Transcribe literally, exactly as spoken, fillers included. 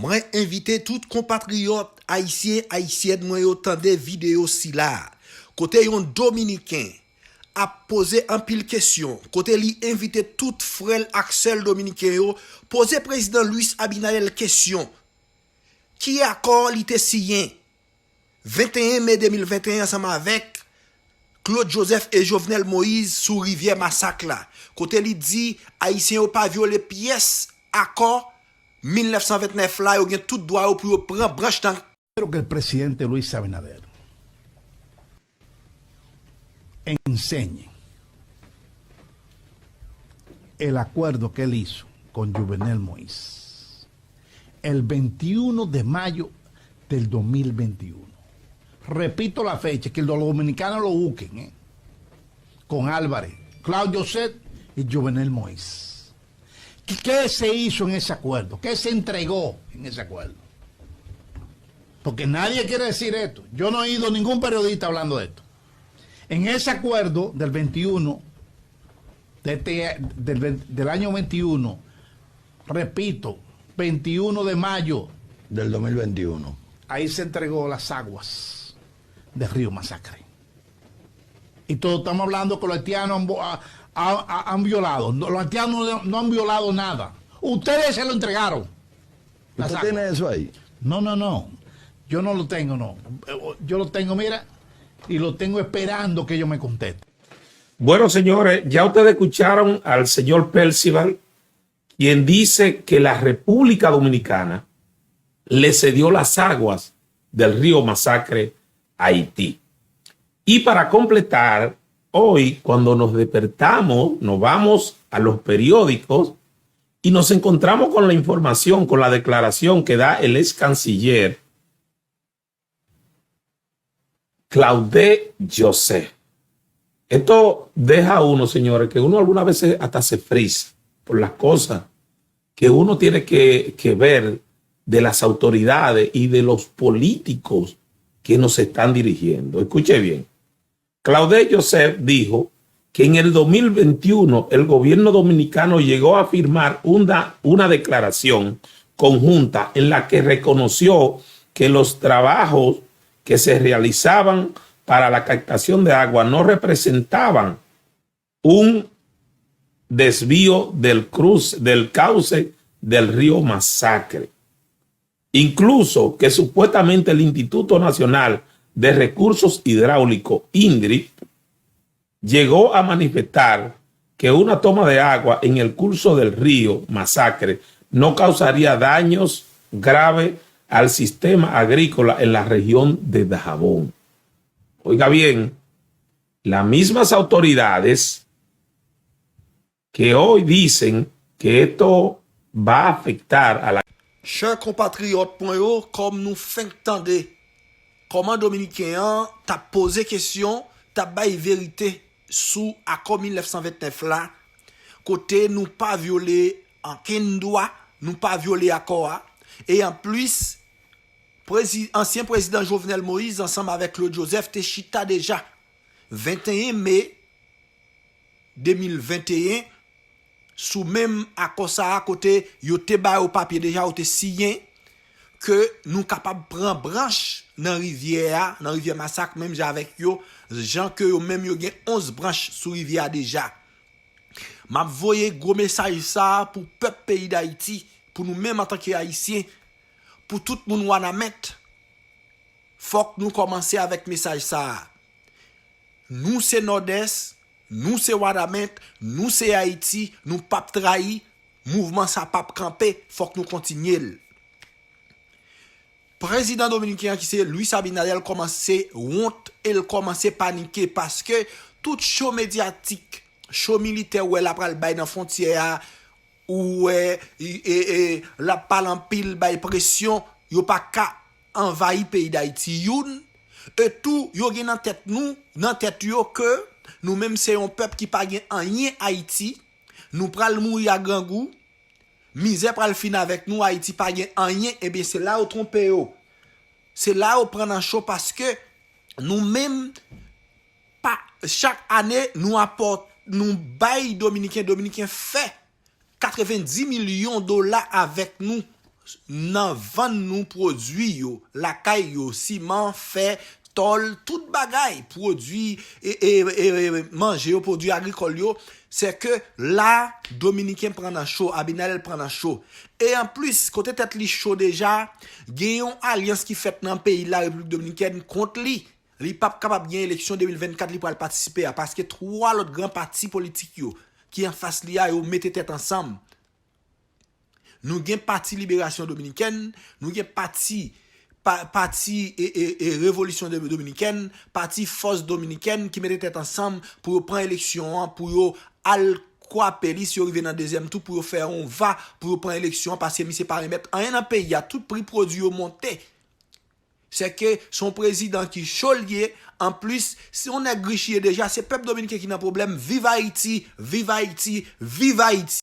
Mwen envite tout konpatriyòt ayisyen, ayisyèn mwen yo tande videyo sila a, kote yon Dominiken ap poze anpil kesyon, kote li envite tout frè l ak sè l dominiken yo poze Prezidan Luis Abinader kesyon. Ki akò li te siyen venteyen me de mil venteyen ansanm avèk Claude Joseph e Jovenel Moïse sou rivyè Masak la, kote li di Ayisyen yo pa vyole pyès akò mil nèf san vennèf la, yo gen tout dwa yo pou yo pran branch nan Quiero que el presidente Luis Abinader enseñe el acuerdo que él hizo con Juvenel Moïse el veintiuno de mayo del dos mil veintiuno. Repito la fecha, que los dominicanos lo busquen, ¿eh? Con Álvarez, Claude Joseph y Juvenel Moïse. ¿Qué, qué se hizo en ese acuerdo? ¿Qué se entregó en ese acuerdo? Porque nadie quiere decir esto. Yo no he oído ningún periodista hablando de esto. En ese acuerdo del veintiuno, de este, del, ve- del año veintiuno, repito, veintiuno de mayo, del dos mil veintiuno, ahí se entregó las aguas del río Masacre. Y todos estamos hablando que los haitianos han, vo- ha- ha- ha- han violado. No, los haitianos no, no han violado nada. Ustedes se lo entregaron. Las aguas. ¿Usted tiene eso ahí? No, no, no. Yo no lo tengo, no. Eh, Yo lo tengo, mira, y lo tengo esperando que ellos me contesten. Bueno, señores, ya ustedes escucharon al señor Percival, quien dice que la República Dominicana le cedió las aguas del río Masacre a Haití. Y para completar, hoy cuando nos despertamos, nos vamos a los periódicos y nos encontramos con la información, con la declaración que da el ex canciller Claude Joseph. Esto deja a uno, señores, que uno algunas veces hasta se frisa por las cosas que uno tiene que, que ver de las autoridades y de los políticos que nos están dirigiendo. Escuche bien. Claude Joseph dijo que en el dos mil veintiuno el gobierno dominicano llegó a firmar una, una declaración conjunta en la que reconoció que los trabajos que se realizaban para la captación de agua no representaban un desvío del cruce, del cauce del río Masacre. Incluso que supuestamente el Instituto Nacional de Recursos Hidráulicos, INDRI, llegó a manifestar que una toma de agua en el curso del río Masacre no causaría daños graves al sistema agrícola en la región de Dajabón. Oiga bien, las mismas autoridades que hoy dicen que esto va a afectar a la Chè konpatriyòt mwen yo, kòm nou fenk tande kòman Dominiken an t ap poze kesyon, t ap bay verite sou akò mil nèf san vennèf la, kote nou pa vyole ankenn dwa, nou pa vyole akò a, e anplis, prezi, ansyen prezidan Jovenel Moïse ansanm avèk Claude Joseph te chita deja venteyen me de mil venteyen sou menm akò sa a kote yo te ba yo papye deja, yo te siyen ke nou kapab pran branch nan rivyè a, nan rivyè Masak, menm jan avèk yo, jan ke yo menm yo gen onz branch sou rivyè a deja. M ap voye gwo mesaj sa a pou pèp peyi Dayiti, pou nou menm antanke Ayisyen, pou tout moun Wanament. Fòk nou kòmanse avèk mesaj sa a. Nou se Nòdès, nou se Wanament, nou se Ayiti, nou p ap trayi, mouvman sa p ap kanpe, fòk nou kontinye l. Prezidan dominiken an ki se Luis Abinader kòmanse wont e l kòmanse panike paske tout cho medyatik, cho militè ou wè l ap pral bay nan fwontyè a, ou wè, e, e, e, l ap pale anpil, bay presyon, yo pa ka anvayi peyi Dayiti. Youn, e tou, yo gen nan tèt nou, nan tèt yo ke nou menm se yon pèp ki pa gen anyen Ayiti, nou pral mouri a grangou, mizè pral fin avèk nou, Ayiti pa gen anyen, ebyen se la yo twonpe yo. Se la yo pran nan cho paske nou menm, pa, chak ane, nou apòt, nou bay Dominiken, Dominiken fè katrevendis milyon dola avèk nou nan vann nou pwodui yo, lakay yo, siman, fè, tòl, tout bagay, pwodui e, e, e, e manje yo, pwodui agrikòl yo, se ke la, Dominiken pran nan cho, Abinader pran nan cho. E anplis, kote tèt li cho deja, gen yon alyans ki fèt nan peyi la, Repiblik Dominikèn, kont li. Li p ap kapab gen eleksyon de mil vennkat li pral patisipe a, paske twa lòt gran pati politik yo ki anfas li a, yo mete tèt ansanm. Nou gen Pati Liberasyon Dominikèn, nou gen Pati, pa, Pati e, e, e Revolisyon de, Dominikèn, Pati Fòs Dominikèn ki mete tèt ansanm pou yo pran eleksyon an, pou yo al kwape li si yo rive nan dezyèm tou, pou yo fè yon va, pou yo pran eleksyon an, paske misye pa remèt anyen nan peyi a, tout pri pwodui yo monte. Se ke se yon prezidan ki cho l ye, anplis, se yon nèg rich ye deja, se pèp dominiken ki nan pwoblèm. Viv Ayiti, viv Ayiti, viv Ayiti.